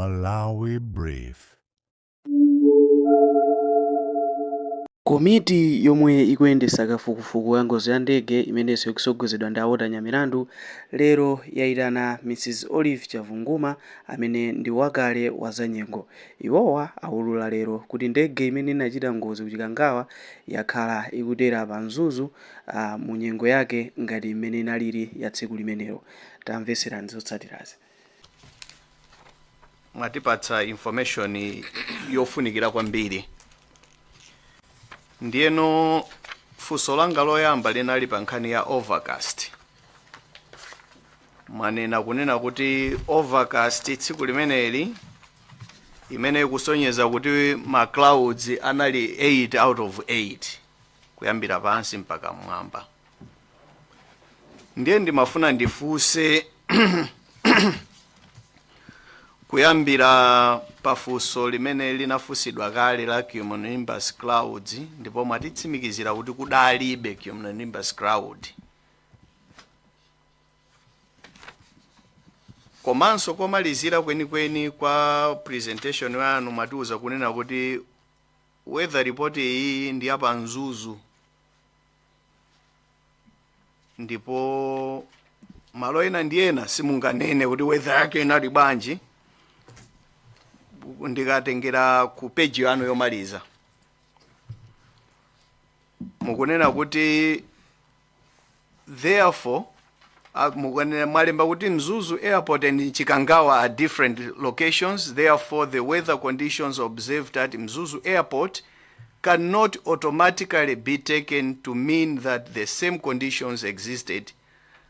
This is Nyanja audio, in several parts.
Malawi Brief. Komiti yomwe ikuyendetsa kafukufuku wa ngozi ya ndege imenenso ikusogozedwa ndi a Walter Nyamilandu lero yayitana Mrs Olive Chavunguma amene ndi wakale wa zanyengo. Iwowa awulula lero kuti ndege imene inachita ngozi ku Chikangawa yakhala ikutera pa Mzuzu mu nyengo yake ngati mmene inalili ya tsiku limenelo. Tamveserani zotsatirazi. Mwatipatsa information yofunikira kwambiri. Ndiyeno funso langa loyamba linali pa nkhani ya overcast. Mwanena kunena kuti overcast tsiku limeneli imene ikusonyeza kuti ma clouds anali 8 out of 8 kuyambira pansi mpaka mmwamba. Ndiye ndimafuna ndifunse kuyambira pafunso limene linafunsidwa kale la cumulonimbus clouds, ndipo mwatitsimikizira kuti kudalibe cumulonimbus cloud. Komanso komalizira kwenikweni kwa presentation yanu mwatiuza kunena kuti weather report iyi ndi ya pa Mzuzu, ndipo malo ena ndi ena simunganene kuti weather yake inali bwanji. Ndikatengera ku page yanu yomaliza, mukunena kuti therefore, mukunena, mwalemba kuti Mzuzu Airport and Chikangawa are different locations, therefore the weather conditions observed at Mzuzu Airport cannot automatically be taken to mean that the same conditions existed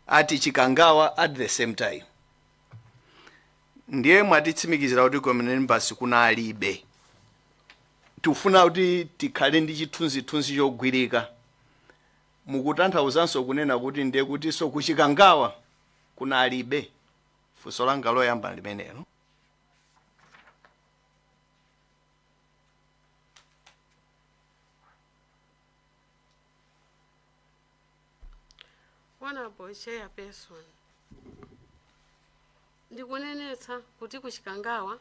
at Chikangawa at the same time. Ndiye mwatitsimikizira kuti cumulonimbus kunalibe. Tikufuna kuti tikhale ndi chithunzithunzi chogwirika. Mukutanthauzanso kunena kuti ndiye kutinso ku Chikangawa kunalibe? Funso langa loyamba limenelo. Honorable Chairperson, ndikunenetsa kuti ku Chikangawa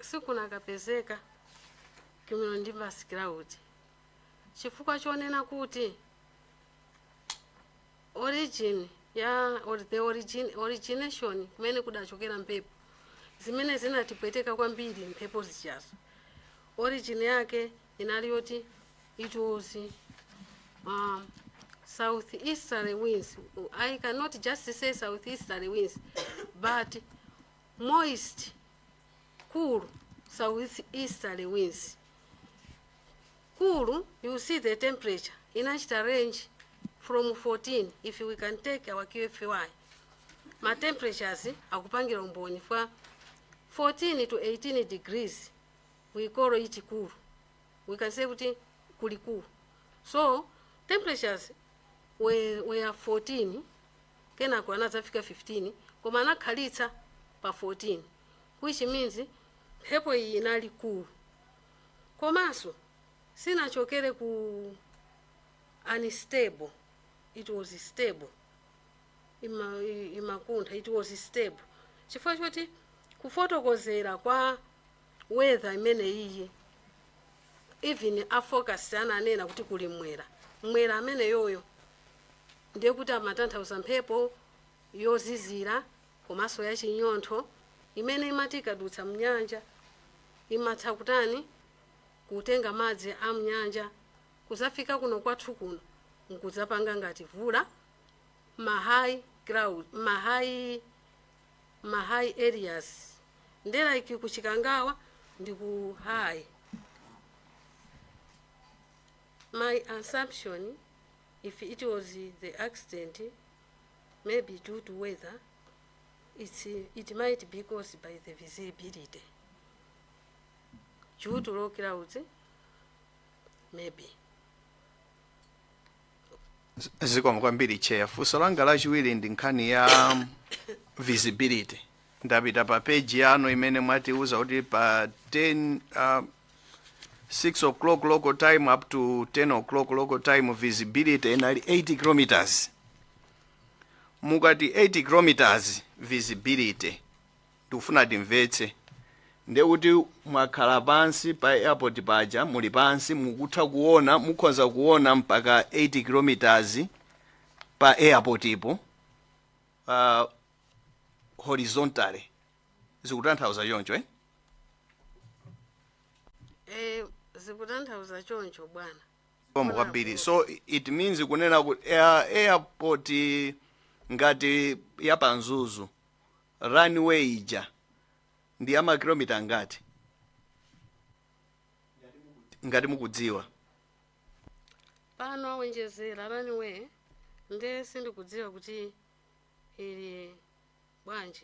sikunakapezeka cumulonimbus cloud chifukwa chonena kuti origin ya or the origin, origination kumene kudachokera mphepo zimene zinatipweteka kwambiri, mphepo zijazo origin yake inali yoti it was southeasterly winds. I cannot just say southeasterly winds, but moist, cool southeasterly winds. Cool, you see the temperature inachita range from 14. If we can take our QFY, ma temperatures akupangira umboni for 14 to 18 degrees, we call it cool. We can say kuti kuli cool. So temperatures were 14, kenako anadzafika 15, koma anakhalitsa pa 14, which means mphepo iyi inali cool. Komanso sinachokere ku unstable, it was stable. Imakuntha, it was stable, chifukwa choti kufotokozera kwa weather imene iyi, even a forecast ananena kuti kuli mwera. Mwera amene yoyo ndiye kuti amatanthauza mphepo yozizira komanso yachinyontho imene imati ikadutsa mnyanja imatha kutani? Kutenga madzi a mnyanja kuzafika kuno kwathu kuno nkudzapanga ngati vula ma high ground, ma high areas, nde like ku Chikangawa ndi ku high. My assumption, if it was the accident maybe due to weather, it might be caused by the visibility due to low clouds maybe. Zikomo kwambiri, Chair. Funso langa lachiwiri ndi nkhani ya visibility. Ndapita pa page yanu imene mwatiuza kuti pa 10 6 o'clock local time up to 10 o'clock local time visibility inali 80 kilometers. Mukati 80 kilometers visibility, Ndikufuna timvetse. Ndekuti mwakhala pansi pa airport paja, muli pansi, mukutha kuona, mukhoza kuona mpaka 80 kilometers pa airport ipo horizontally. Zikutanthauza choncho, eh? Zikutanthauza choncho, bwana. Zikomo kwambiri. So it means kunena kuti airport ngati ya pa Mzuzu, runway ija ndi ya makilomita ngati, ngati mukudziwa? Pano awonjezera runway, nde sindikudziwa kuti ili bwanji.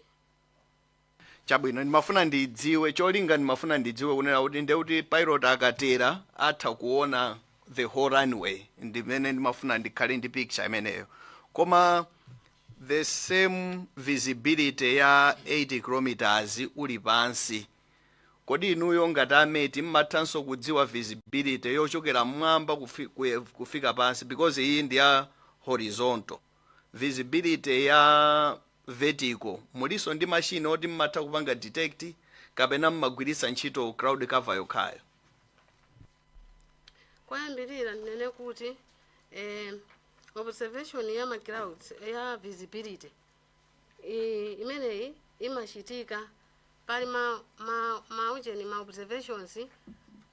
Chabwino, ndimafuna ndidziwe cholinga, ndimafuna ndidziwe kunena kuti ndekuti pilot akatera atha kuona the whole runway. Ndimene ndimafuna ndikhale ndi picture imeneyo. Koma the same visibility ya 80 kilometers uli pansi, kodi inuyo ngati a Met mmathanso kudziwa visibility yochokera mmwamba kufika pansi? Because iyi ndi ya horizontal. Visibility ya vertical, muliso ndi machine oti mmatha kupanga detect, kapena mmagwiritsa ntchito cloud cover yokhayo? Koyambirira ndinene kuti observation ya ma clouds ya visibility imeneyi imachitika pali ma ujeni, ma observations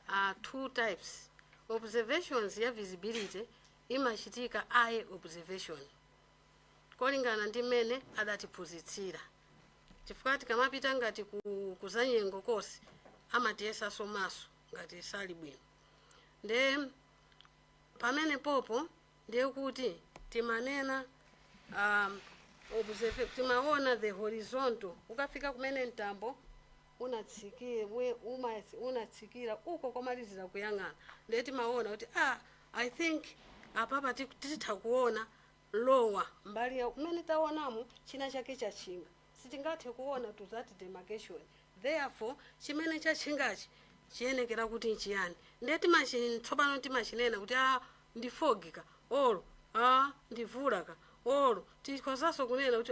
are two types. Observations ya visibility imachitika eye observation, kolingana ndi mmene adatiphunzitsira, chifukwa tikamapita ngati kuzanyengo kosi amatiyesanso maso ngati sali bwino. Nde pamene popo ndiye kuti timanena observe, timaona the horizontal ukafika kumene mtambo unatsikira, unatsikira uko komalizira kuyang'ana. Ndiye timaona kuti I think apapa titha kuona lower mbali ya kumene taonamo china chake chachinga, sitingathe kuona to that demarcation, therefore chimene chachingachi chiyenekera kuti nchiyani? Ndiye tsopano timachinena kuti ndi fog ka, olo ndi mvula ka, olo tikhozanso kunena kuti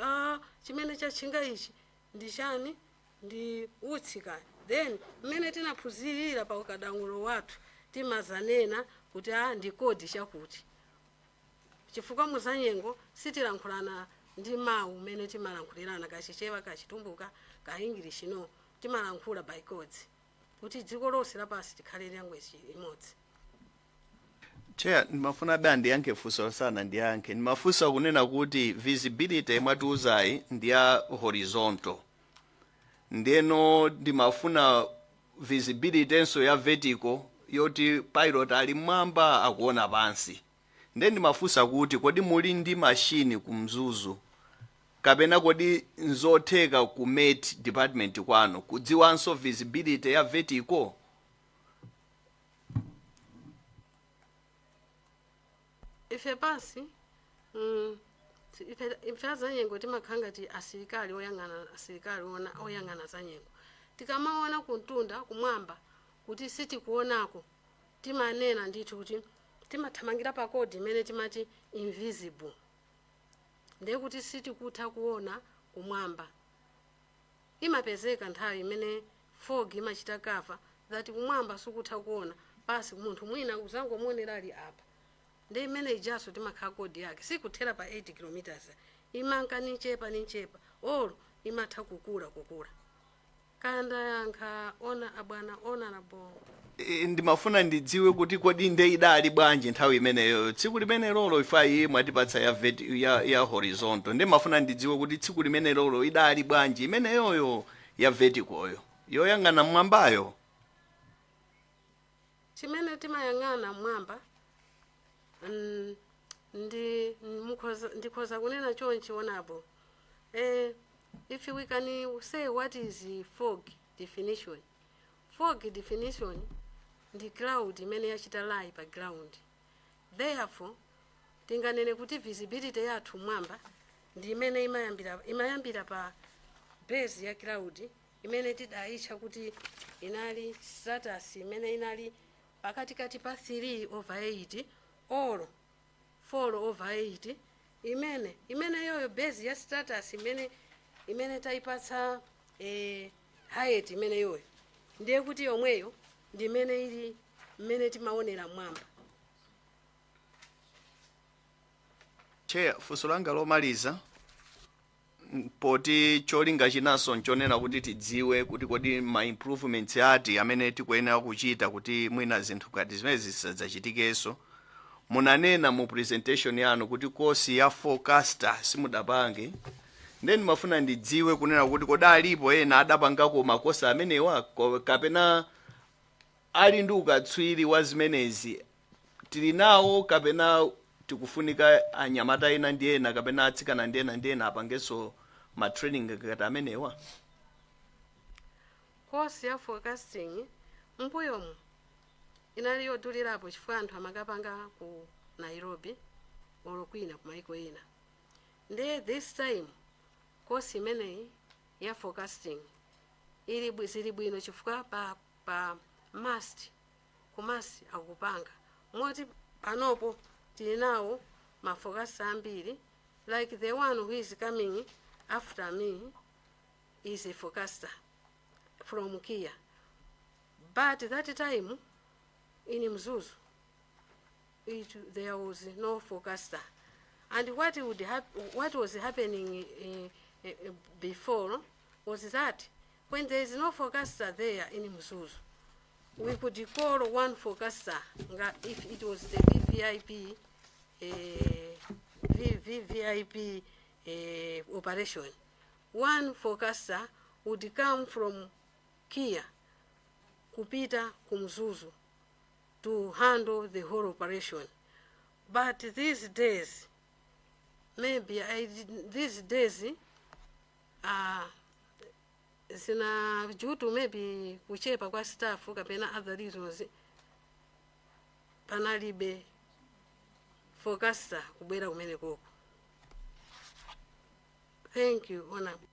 chimene chachinga ichi ndi chani, ndi utsi kani. Then mmene tinaphunzirira pa ukadaulo wathu timazanena kuti ndi code chakuti, chifukwa muzanyengo sitilankhulana ndi mawu mmene timalankhulirana Kachichewa, Kachitumbuka, ka English, no, timalankhula by codes kuti dziko lonse lapansi tikhale language imodzi. Chair, ndimafuna be andiyankhe funso sana ndiyankhe. Ndimafunsa kunena kuti visibility mwatiuzayi ndi ya horizontal, ndeno ndimafuna visibility enso ya vertical, yoti pilot ali mmwamba akuona pansi. Nde ndimafunsa kuti kodi muli ndi machine ku Mzuzu, kapena kodi nzotheka ku Met department kwanu kudziwanso visibility ya vertical? Ife pasi ife azanyengo timakhala ngati asilikali oyang'ana, asilikali oyang'ana zanyengo. Tikamaona kuntunda kumwamba kuti sitikuonako, timanena ndithu kuti timathamangira pa code imene timati invisible, ndiye kuti sitikutha kuona kumwamba. Imapezeka nthawi imene fog imachita cover that kumwamba sikutha kuona pasi, munthu mwina uzangomuonera ali apa. Ndi imene ijaso timakhala code yake sikuthera pa 8 kilometers, imanka ninchepa ninchepa, olo imatha kukula kukula. Kaya ndayankha ona abwana honorable? Ndimafuna ndidziwe kuti kodi nde idali bwanji nthawi imeneyo, tsiku limene lolo ifa iyi mwatipatsa ya horizontal, ndimafuna ndidziwe kuti tsiku limene lolo idali bwanji imeneyoyo ya vertical yoyang'ana mmwambayo. Chimene timayang'ana mmwamba ndi ndikhoza kunena chonchi, honorable, if we can say what is fog definition, fog definition ndi cloud imene yachita lie pa ground. Therefore tinganene kuti visibility yathu mwamba ndi imene imayambira pa base ya cloud imene tidayitcha kuti inali stratus, imene inali pakatikati pa 3 over 8 or 4 over 8, imene yoyo base ya stratus imene tayipatsa Height imeneyoyo ndiye kuti yomweyo ndi imene ili mmene timaonera mwamba. Chair, funso langa lomaliza, poti cholinga chinanso nchonena kuti tidziwe kuti kodi ma improvements ati amene tikuyenera kuchita kuti mwina zinthu ngati zimene zisadzachitikenso. Munanena mu presentation yanu kuti course ya forecaster simudapange. Then mafuna ndidziwe kunena kuti kodi alipo ena adapangako ma course amenewa kapena ali ndi ukatswiri wa zimenezi tili nawo, kapena tikufunika anyamata ena ndi ena kapena atsikana ndi ena ndi ena apangenso ma training ngati amenewa? Course ya forecasting mbuyomu inali yodulirapo chifukwa anthu amakapanga ku Nairobi olo kwina kumaiko ena. Ndiye this time course imeneyi ya forecasting ili zili bwino chifukwa pa MUST, ku MUST akupanga moti panopo tili nawo ma forecaster ambiri, like the one who is coming after me is a forecaster from KIA. But that time in Mzuzu, there was no forecaster. And what was happening before was that when there is no forecaster there in Mzuzu, we could call one forecaster if it was the VVIP, VVIP operation. One forecaster would come from KIA kupita kumzuzu to handle the whole operation. But these days, maybe I didn't, these days, zina due to maybe kuchepa kwa staff kapena other reasons, panalibe forecaster kubwera kumene koko. Thank you, Honorable.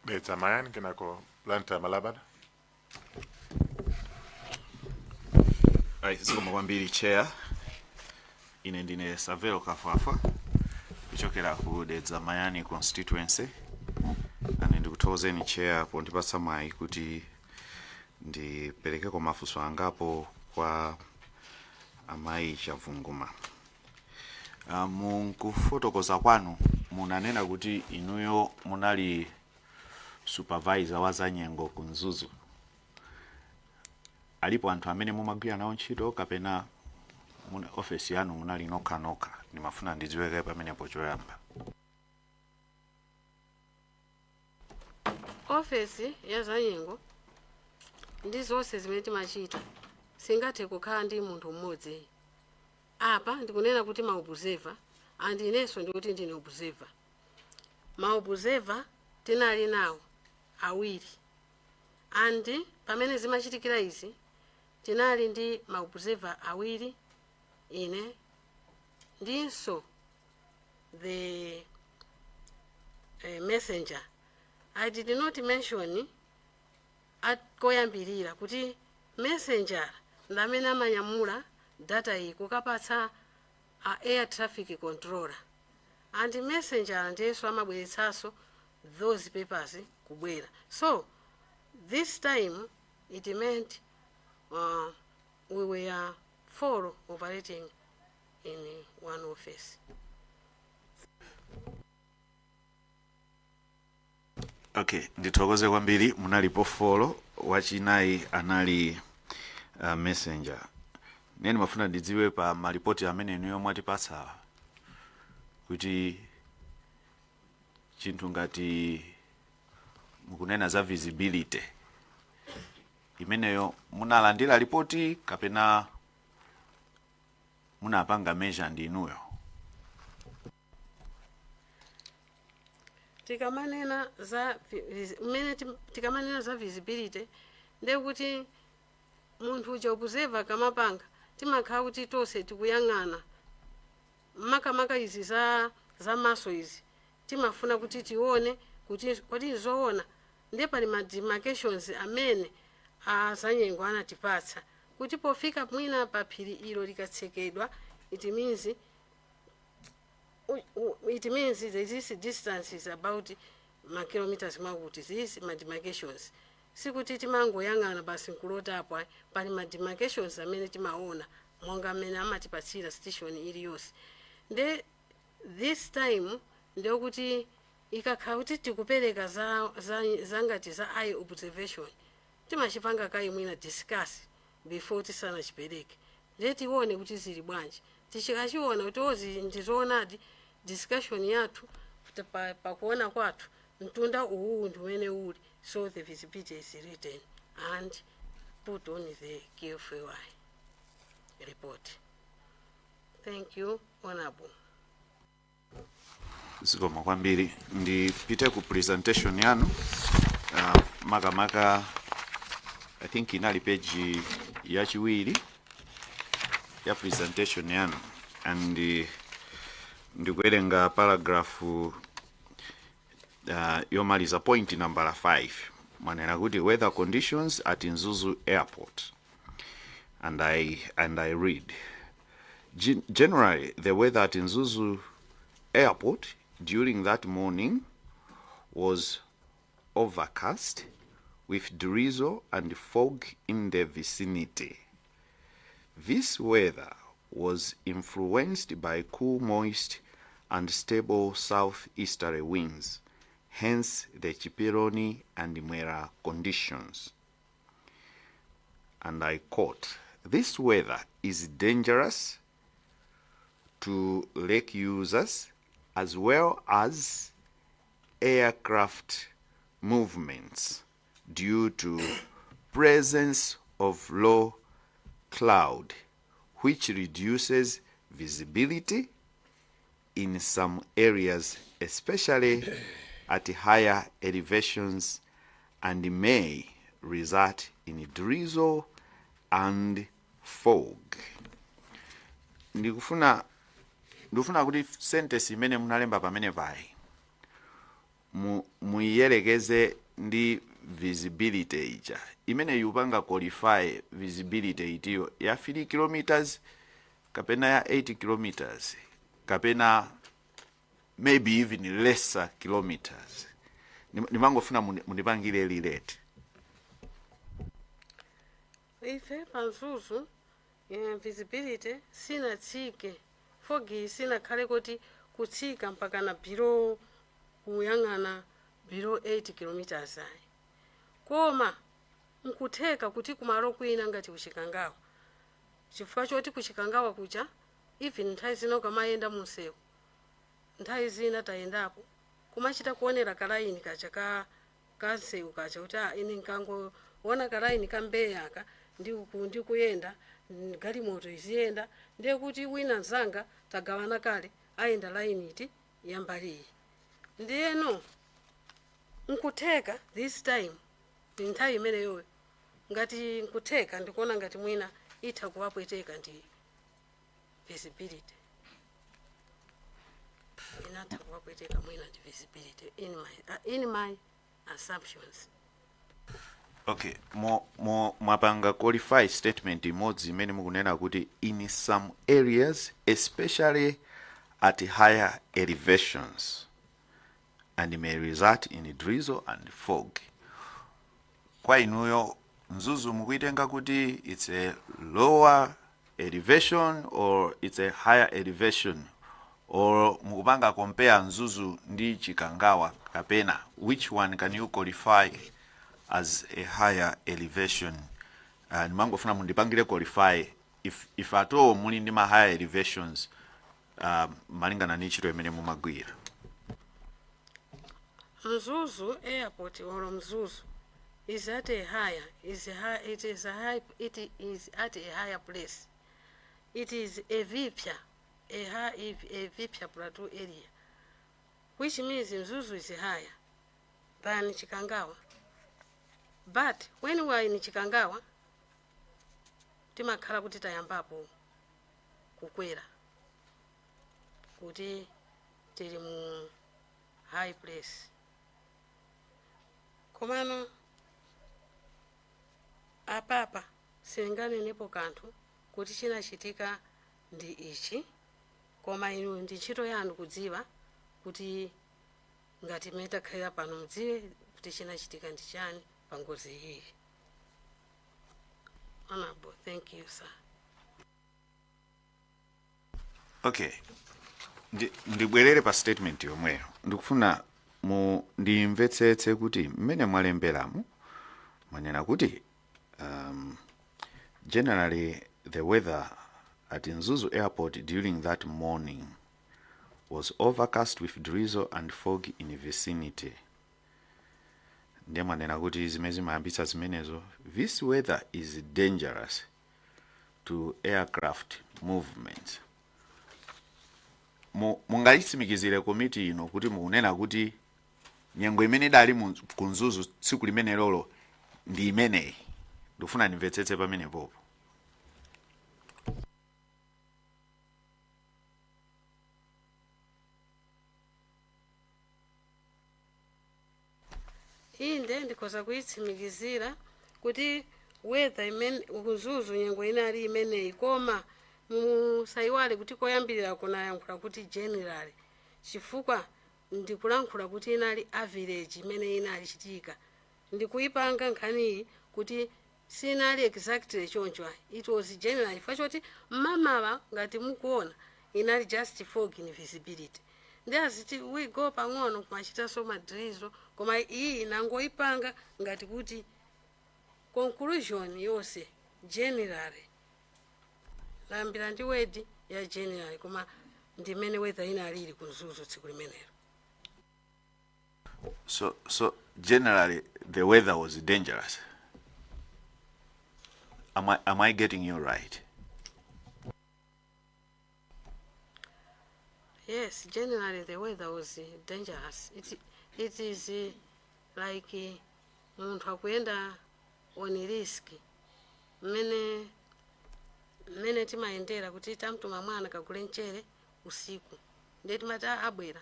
Dedza Mayani, kenako Blantyre Malabada. Ayi, zikomo kwambiri, Chair. Ine ndine Savelo Kafafa kuchokera ku Dedza Mayani Constituency. Ane ndikuthokozeni, Chair, pondipatsa mwayi kuti ndiperekeko mafunso angapo kwa amayi Chavunguma. Munkufotokoza kwanu munanena kuti inuyo munali supervisor wa zanyengo ku Mzuzu. Alipo anthu amene mumagwira nawo ntchito kapena muna ofesi yanu munali nokhanokha? Ndimafuna ndidziweke pamenepo choyamba. Ofesi ya zanyengo ndi zonse zimene timachita singathe kukhala ndi munthu mmodzi. Apa ndikunena kuti ma observer, and inenso ndikuti ndine observer. Ma observer tinali nawo awiri, and pamene zimachitikira izi tinali ndi ma observer awiri, ine ndinso the messenger. I did not mention at koyambirira kuti messenger ndamene amanyamula data iyi kukapatsa a air traffic controller, and messenger ndiyenso amabweretsanso those papers kubwera. So this time it meant we were four operating in one office. Okay, ndithokoze kwambiri. Munalipo four, wachinayi anali messenger. Nene mafuna ndidziwe pa malipoti amene inuyo mwatipatsa kuti chinthu ngati mukunena za visibility imeneyo, munalandira ripoti kapena munapanga measure ndi inuyo? Tikamanena za mmene tikamanena za visibility, ndekuti munthu uja observer kamapanga, timakhala kuti tonse tikuyang'ana, makamaka izi za maso izi timafuna kuti tione kuti kodi nzoona. Ndiye pali ma demarcations amene azanyengo anatipatsa kuti pofika mwina pa phiri ilo likatsekedwa, it means It means that this distance is about ma kilometers mwakuti, these ma demarcations. Sikuti timangoyang'ana basi nkulota apo ayi. Pali ma demarcations amene timaona monga amene amatipatsira station iliyonse. Nde this time ndekuti ikakhala kuti tikupereka za ngati za eye observation, timachipanga kayi mwina discuss before tisanachipereke. Ndiye tione kuti zili bwanji. Tichikachiona kuti ozi ndizoonadi, discussion yathu kuti pakuona kwathu mtunda uwu ndi umene uli, so the visibility is written and put on the QFY report. Thank you, Honorable. Zikomo kwambiri. Ndipite ku presentation yanu, makamaka I think inali page yachiwiri ya presentation yanu, and ndikuwerenga paragraph yomaliza, point number 5. Mwanena kuti weather conditions at Mzuzu Airport, and I read, "Generally, the weather at Mzuzu Airport during that morning was overcast with drizzle and fog in the vicinity. This weather was influenced by cool, moist, and stable southeasterly winds, hence the Chiperoni and Mwera conditions." And I quote, "This weather is dangerous to lake users as well as aircraft movements due to presence of low cloud, which reduces visibility in some areas, especially at higher elevations, and may result in drizzle and fog." Ndikufuna kuti sentence imene munalemba pamene payi muyiyelekeze ndi visibility ija imene yupanga qualify visibility itiyo ya 3 kilometers kapena ya 8 kilometers kapena maybe even lesser kilometers. Ndimangofuna mundipangire relate. Ife paMzuzu, visibility sinatsike, fog sinakhale kuti kutsika mpaka na below, kuyang'ana below 8 kilometers ayi. Koma nkutheka kuti kumalo kwina ngati kuChikangawa, chifukwa choti kuChikangawa kucha even nthawi zina ukamayenda munsewu, nthawi zina tayendapo, kumachita kuonera kalaini kacha ka kansewu kacha kuti ah, ine nkangoona kalaini kambeya aka ndikuyenda, galimoto iziyenda, ndiye kuti wina mzanga tagawana kale ayenda laini iti yambaliyi. Ndiyeno nkutheka this time ndi nthawi imeneyoyo ngati nkutheka, ndikuona ngati mwina itha kuwapweteka ndi visibility, inatha kuwapweteka mwina ndi visibility in my assumptions. Okay, mo mwapanga qualify statement imodzi imene mukunena kuti in some areas, especially at higher elevations, and may result in drizzle and fog. Kwa inuyo Mzuzu mukuitenga kuti it's a lower elevation or it's a higher elevation, or mukupanga compare Mzuzu ndi Chikangawa kapena which one can you qualify as a higher elevation? Ndimangofuna mundipangire qualify if at all muli ndi ma higher elevations malingana ndi ntchito imene mumagwira. Mzuzu Airport or Mzuzu is at a higher is a high, it is a high it is at a higher place. It is a Vipya, a high, a Vipya plateau area, which means Mzuzu is higher than Chikangawa. But when we are in Chikangawa, timakhala kuti tayambapo kukwera, kuti tili mu high place. Komano apapa singanenepo kanthu kuti chinachitika ndi ichi. Koma inu ndi ntchito yanu kudziwa kuti ngati mmene takhalira pano, mudziwe kuti chinachitika ndi chani pa ngozi iyi. Honorable, thank you, sir. Okay, ndibwerere pa statement yomweyo. Ndikufuna mu ndimvetsetse kuti mmene mwalemberamu mwanena kuti generally the weather at Mzuzu Airport during that morning was overcast with drizzle and fog in vicinity. Ndiye mwanena kuti zimene zimayambitsa zimenezo, this weather is dangerous to aircraft movements. Mungayitsimikizire komiti ino kuti mukunena kuti nyengo imene idali ku Mzuzu tsiku limene lolo ndi imeneyi? Ndikufuna ndimvetsetse pamenepopo. Inde, ndikhoza kuyitsimikizira kuti weather imene ku Mzuzu nyengo inali imeneyi, koma musayiwale kuti koyambirira kunayankhula kuti generally, chifukwa ndikulankhula kuti inali average imene inali chitika. Ndikuyipanga nkhaniyi kuti sinali exactly choncho ayi. It was general chifukwa choti mmamawa, ngati mukuona, inali just fog in visibility, ndi aziti we go pang'ono kumachitanso ma drizzle, koma iyi inangoyipanga ngati kuti conclusion yonse generally, layambira ndi word ya general, koma ndimene weather inalili ku Mzuzu tsiku limenelo. So generally the weather was dangerous. Am I getting you right? Yes, generally the weather was dangerous. It is like munthu akuyenda on risk, mmene timayendera kuti tamtuma mwana kagule mchere usiku, ndiye timati, "Ah, abwera."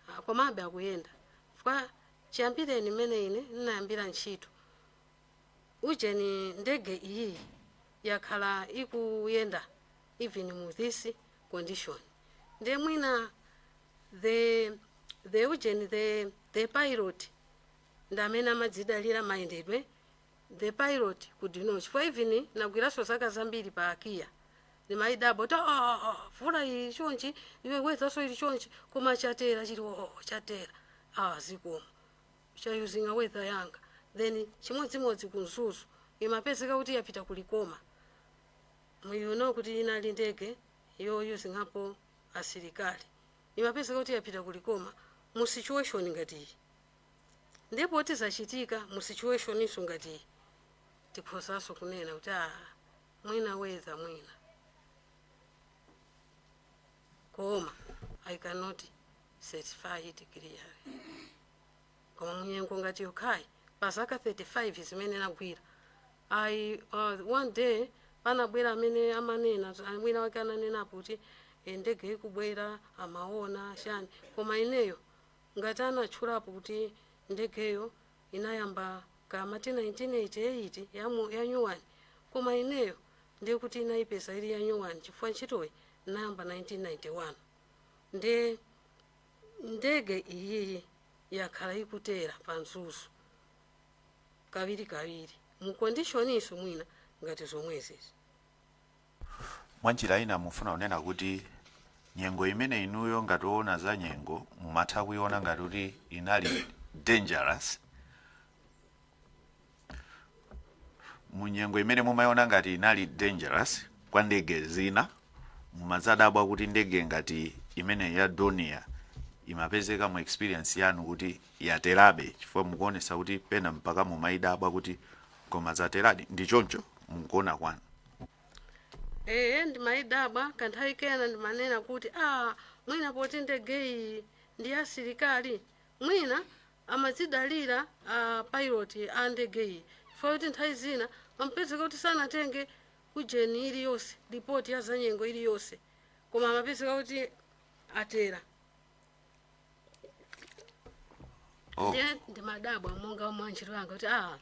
Ah, komabe akuyenda fika. Chiyambireni mmene ine ndinayambira ntchito ujeni, ndege iyi yakhala ikuyenda even mu this condition. Ndiye mwina the ujeni, the pilot ndi amene amadzidalira mayendedwe. The pilot could know, chifukwa even nagwiranso zaka zambiri pa KIA, ndimayidabwa kuti, "Ah, ah, vula ili chonchi, iwe weatherso ili chonchi, koma chatera chili, oh, chatera, ah, zikomo chayuzinga weather yanga." Then chimodzimodzi ku Mzuzu imapezeka kuti yapita kulikoma. You know kuti inali ndege yoyuzingapo asilikali, imapezeka kuti yapita kulikoma mu situation ngati iyi. Ndipo tizachitika mu situation iso ngati iyi, tikhozanso kunena kuti, ah, mwina weather mwina, koma I cannot certify it clearly. Koma munyengo ngati yokhayi pa zaka 35 zimene nagwira, one day panabwera amene amanena, mwina wake ananenapo kuti ndege ikubwera, amaona chani, koma ineyo ngati anatchulapo kuti ndegeyo inayamba kamati 1988 ya new one, koma ineyo ndiye kuti inayipeza ili ya new one, chifukwa ntchitoyi inayamba 1991. Ndiye ndege iyiyi yakhala ikutera pa Mzuzu kawiri kawiri mu condition iso mwina ngati zomwezi. Mwanjira ina mufuna kunena kuti nyengo imene inuyo ngati woona za nyengo mumatha kuiona ngati kuti inali dangerous, mu nyengo imene mumayiona ngati inali dangerous kwa ndege zina, mumadzadabwa kuti ndege ngati imene ya Dornier imapezeka mu experience yanu kuti yaterabe, chifukwa mukuonesa kuti pena mpaka mumayidabwa kuti koma zateradi. Ndi choncho mukuona kwanu? Ee, ndimayidabwa. Kanthawi kena ndimanena kuti, ah, mwina poti ndege iyi ndi asilikali, mwina amadzidalira a pilot a ndege iyi, chifukwa kuti nthawi zina amapezeka kuti sanatenge kujeni iliyonse, ripoti ya zanyengo iliyonse, koma amapezeka kuti atera. Oh. Ndiye ndimadabwa monga mwa ntchito yanga kuti, ah,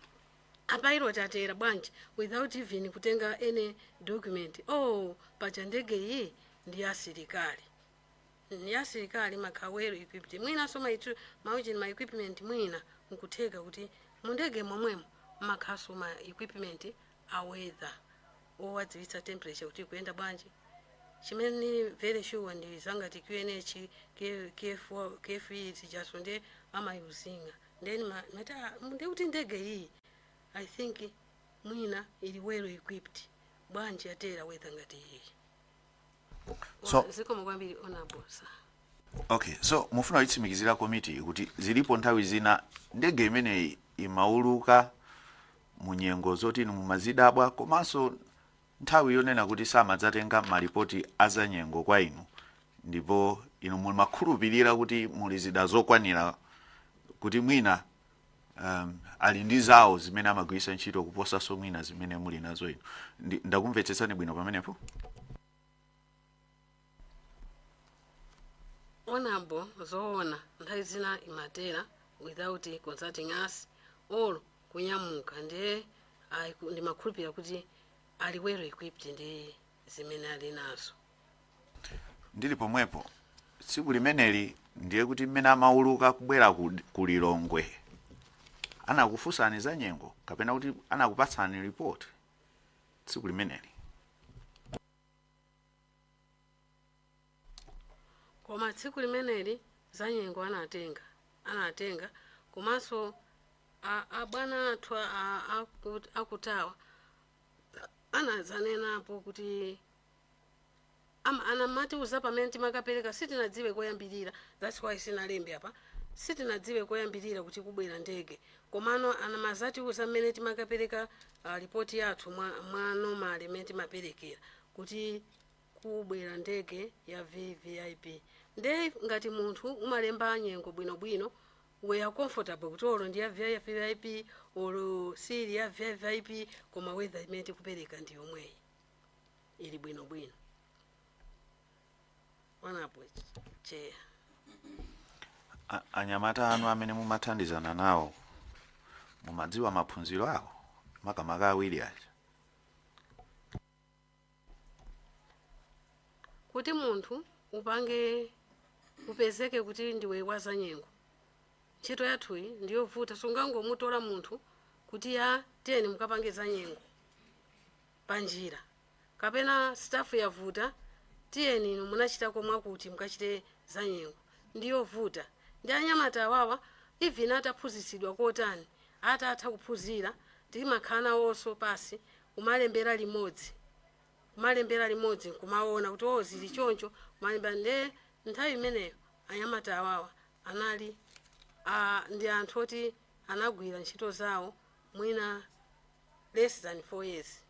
a pilot atera bwanji without even kutenga any document? Oh, paja ndege iyi ndi asilikali. Ya asilikali imakhala well equipped. Mwinanso maitu mauchini, ma equipment, mwina nkutheka kuti mundege momwemo mmakhaso ma equipment a weather owadziwitsa temperature kuti ikuyenda bwanji. Chimene ndili very sure ndi zangati QNH, KF, KFE zijaso ndiye amayuzinga. Then mati, "Ah, ndikuti ndege iyi I think mwina ili well equipped, bwanji yatera weather ngati iyi?" Zikomo kwambiri, honorable sir. Okay, so mufuna kuyitsimikizira komiti kuti zilipo nthawi zina ndege imeneyi imauluka mu nyengo zoti inu mumazidabwa, komanso nthawi yonena kuti samadzatenga malipoti azanyengo kwa inu, ndipo inu mumakhulupirira kuti muli zida zokwanira kuti mwina ali ndi zawo zimene amagwiritsa ntchito kuposanso mwina zimene muli nazo inu. Ndakumvetsetsani bwino pamenepo? Honorable, zoona, nthawi zina imatera without consulting us or kunyamuka. Ndiye ndimakhulupirira kuti ali well equipped ndi zimene ali nazo. Ndili pomwepo, tsiku limeneli ndiye kuti mmene amauluka kubwera ku Lilongwe anakufunsani za nyengo kapena kuti anakupatsani report tsiku limeneli? Koma tsiku limeneli za nyengo anatenga, komanso abwana athu akutawa anadzanenapo kuti anamatiuza pamene timakapereka. Sitinadziwe koyambirira, that's why sinalembe apa. Sitinadziwe koyambirira kuti kubwera ndege, komano anamazatiuza mmene timakapereka ripoti yathu mwa normal imene timaperekera kuti kubwera ndege ya VVIP. Nde ngati munthu umalemba nyengo bwinobwino, we are comfortable kuti olo ndi ya VVIP olo sili ya VVIP, koma weather imene tikupereka ndi yomweyi, ili bwinobwino, honorable chair. Anyamata anu amene mumathandizana nawo, mumadziwa maphunziro awo, makamaka awiri aja? Kuti munthu upange upezeke kuti ndiwe wazanyengo, ntchito yathuyi ndiyovuta. Sungangomutola munthu kuti ya tiyeni mukapange zanyengo panjira, kapena staff yavuta, tiyeni inu munachitako mwakuti mukachite zanyengo. Ndiyovuta. Ndi anyamata awawa, even ataphunzitsidwa kotani, atatha kuphunzira, timakhala nawonso pasi kumalembera limodzi, kumaona kuti o zili choncho, kumalembera. Nde nthawi imeneyo anyamata awawa anali ndi anthu oti anagwira ntchito zawo mwina less than 4 years.